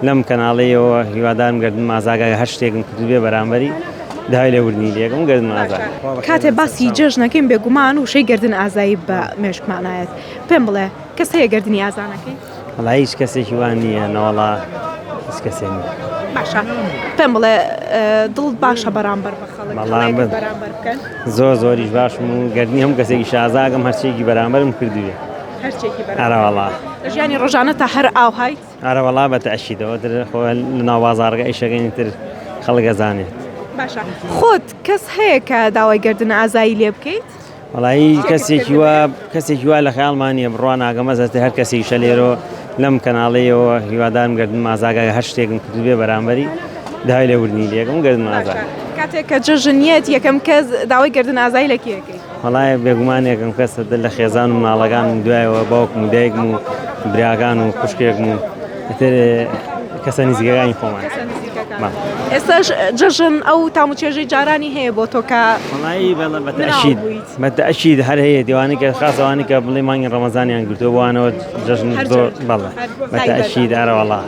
لەم کەناڵەیەوە هیوادارم گەردنم ئازاگە هەر شتێکم کردبێ بەرامبەری داوای لێبوردنی لێکەم گەردنم ئازا. کاتێ باسی جەژنەکەین بێگومان وشەی گەردن ئازایی بە مێشکمان ئایەت پێم بڵێ کەس هەیە گەردنی ئازا نەکەی؟ وەڵا هیچ کەسێکی وا نییە نەوەڵا هیچ کەسێ نییە. باشە پێم بڵێ دڵت باشە بەرامبەر بە خەڵک هەڵەیەکت بەرامبەر بکەن؟ زۆر زۆریش باشم و گەردنی هەموو کەسێکی شازاگەم هەرچیەکی بەرامبەرم کردوێ. هەرچێکی بەرامبەر. ئەرەوەڵا. لە ژیانی ڕۆژانەتا هەر ئاوهایت؟ ئەرەوەڵا بە تەئکیدەوە تر خۆ لە ناو بازاڕەکە ئیشەکەین تر خەڵک ئەزانێت. باشە خۆت کەس هەیە کە داوای گەردن ئازایی لێ بکەیت؟ وەڵایی کەسێکی وا کەسێکی وا لە خەیاڵمان نییە بڕوا ناکەم بەس هەر کەسێکیشە لێرەوە لەم کەناڵەیەوە هیوادارم گەردنم ئازاگە هەر شتێکم کردبێ بەرامبەری داوای لێبوردنی لێکەم گەردنم ئازا. کاتێک کە جەژن یەت یەکەم کەس داوای گەردن ئازایی لە کێ ئەکەی؟ وەڵای بێگومان یەکەم کەس لە خێزان و مناڵەکانم دوایەوە باوکم و دایکم و براکان و خوشکێکم و ئیتر کەسە نزیکەکانی خۆمان. ئێستاش جەژن ئەو تام و چێژەی جارانی هەیە بۆ تۆ کە وەڵایی بەڵێ بە تەئکید بە تەئکید هەر هەیە دیوانی کە خاس ئەوانی کە بڵێ مانگی ڕەمەزانیان گرتووە بۆ وانەوە جەژن زۆر بەڵێ بە تەئکید ئەرە وەڵا.